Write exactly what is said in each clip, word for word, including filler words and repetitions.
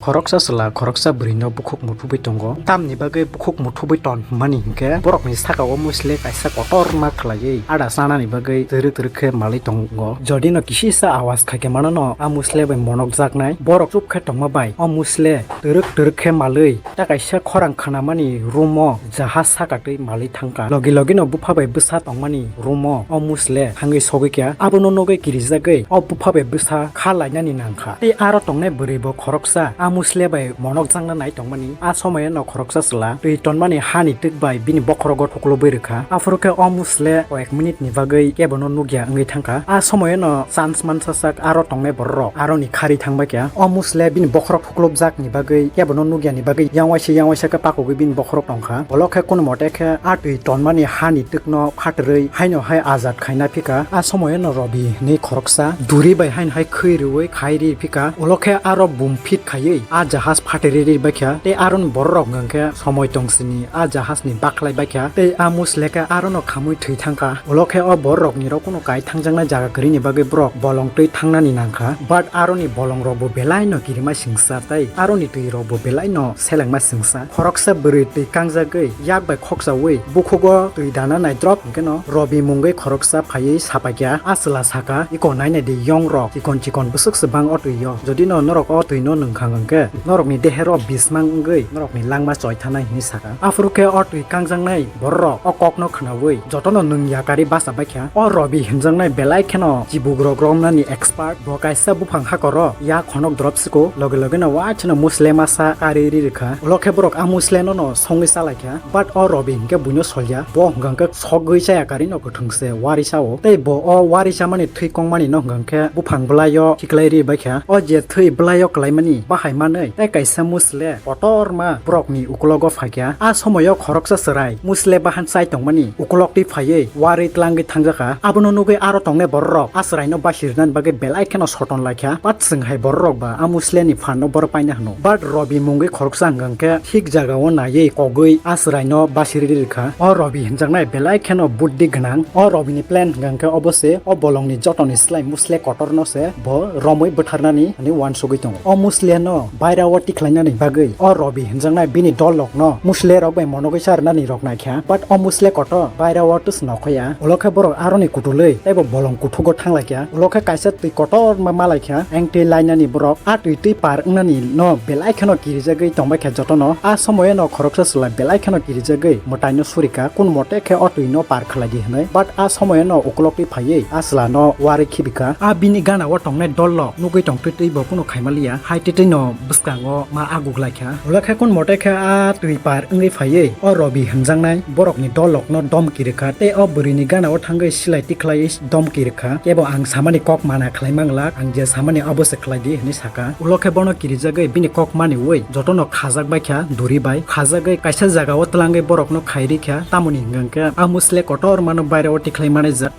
Khoroksa chwla khoroksa bwrwino bukhuk muthubwi tongo. Tamni bagwi bukhuk muthubwi ton hwnmani hinkhe borokni saka o musle kaisa kotorma khlaiwi ada chanani bagwi twrwk twrwk khe malwi tongo. Jodino kisisa awas khaikhe manono a musle bai monokjaknai, borok chup khe tongma bai o musle twrwk twrwk khe malwi ta kaisa khorang khnamani room o jahaj saka twi malwi thangkha. Logi logino bupha bai bwsa tongmani room o o musle thangwi sogwi kha. Abono nugwi kirijagwi o bupha bai bwsa kha lainani nangkha. Tei aro tongnai bwrwi bo khoroksa a musle bai monokjakna nai tongmani. A somoyano khoroksa chwla twi tonmani hani twk bai bini bokhorogo thuklubwi rwkha. Aphuru khe o musle koyek minute ni bagwi kebono nukya wngwi thangkha. A somoyano chance mansa sak aro tongnai bororok aroni khari thangbai kha. O musle bini bokhorok thuklubjak ni bagwi kebono nukya ni bagwi yang waisa yang waisa khe pakugwi bini bokhorok tongkha. Ulo khe kunu mote khe a twi tonmani hani twkno phatrwi haino hai ajat khaina phika. A somoyano Robi hinwi khoroksa duri bai haino hai khwi rwui khai ri phika. Ulo khe aro bum phit khaiwi a jahaj phatrwi ri bai kha. Tei aroni bororok hwnkha khe somoi tongsini a jahajni bakhlai bai kha. Tei a musle khe arono khamui thwi thangkha. Ulo khe o bororokni rok kunu kai thangjaknai jaga kwrwini bagwi borok bolong twi thangnani nangkha. But aroni bolongrokbo belaino kirima singsa tei aroni twirokbo belaino selengma singsa. Khoroksa bwrwi twi kangjagwi yak bai khokchaui bukhugo twi dana naidrop hwnkhe no Robi mungwi khoroksa phaiwi sapaikha. A chwla saka, "Iko nainai di yong rok, chikon chikon bwswk se bang o twi o. Jodi no norok o twi no nwngkha hwnkhe norokni dehero bismang wngwi norokni langma choi thanai," hinwi saka. Aphuru khe o twi kangjaknai bororok o kokno khnaui jotono nwng yakarwi bacha baikha. O Robi hinjaknai belai kheno chibugrok romnani expert. Bo kaisa buphang hakoro yak khonok drop siko, loge loge no waitheno musle masa karwi ri rwkha. Ulo khe borok a musleno no songwi chalaikha, but o Robi hinkhe buino solya. Bo hwnkha khe sogwi chaya karwi no kwthwng se wari sao. Tei bo o wari chamani thwi kongmani no hwnkha khe buphang bwlaio khiklai ri baikha. O je thwi bwlaio kwlaimani bahai manwi tei kaisa musle kotorma borokni ukulogo phaikha. A somoio khoroksa chwrai musle bahan chai tongmani ukulok twi phaiwi warwi tlangwi thangjakha. Abono nugwi aro tongnai bororok a chwraino basi rwnani bagwi belai kheno soton laikha. But chwng hai bororok ba a musleni phanno borok paina hwno. But Robi mungwi khoroksa hwnkha khe thik jagao naiwi kogwi a chwraino basi rwrwkha. O Robi hinjaknai belai kheno buddi gwnang. O Robini plan hwnkha khe obo se, o bolongni jotoni slai musle kotorno se bo romwi bwtharnani hinwi uansugwi tongo. O musleno bairao tikhlainani bagwi o Robi hinjaknai bini dol rokno musle rok bai monogwi charwnani rok naikha, but o musle kotor bairao tus nokhoya. Ulo khe borok aroni kutulwi teibo bolong kuthugo thanglaikha. Ulo khe kaisa twi kotorma malaikha, engtwi lainani borok a twi twi par wngnani no belai kheno kirijagwi tongbaikha jotono. A somoyeno khoroksa chwla belai kheno kirijagwi mwtaino surikha, kun mote khe o twino par khlaidi hinwi. But a somoyeno ukulok twi phaiwi a chwlano warwi khibikha. A bini gana o tongnai dol rok nugwi tongtwi twi bo kunu khaimaliya, hai twi twi no bwskango ma aguklaikha. Ulo khe kun mote khe a twi par wngwi phaiwi o Robi hinjaknai borokni dol rokno domki rwkha tei o bwrwini gana o thangwi silai tikhlaiwi domki rwkha. Kebo ang samani kok mana khlai manglak, ang je samani abo se khlai di hinwi saka. Ulo khe bono kirijagwi bini kok maniwi jotono khajak baikha duri bai. Khajagwi kaisa jagao twlangwi borokno khai rikha, tamoni hwnkha khe a musle kotormano bairao tikhlai manai jak.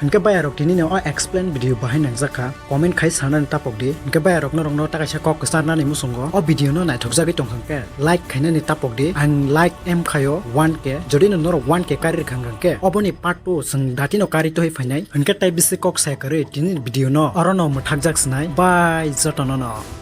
Hinkhe bayarok tinino o explain video bahai nangjakha, comment khai sanani tapok di. Hinkhe bayarok norokno ta kaisa kok kwcharnani muchungo o video no naithokjagwi tongkha hinkhe like khainani tapok di. Ang like em khaio one K, jodi no norok one K kari rwkha hinkhe oboni part two chwng datino kari tohi phainai. Hinkhe tai bisi kok sai kwrwi tini video no orono mwthakjak sinai. Bye jotono no.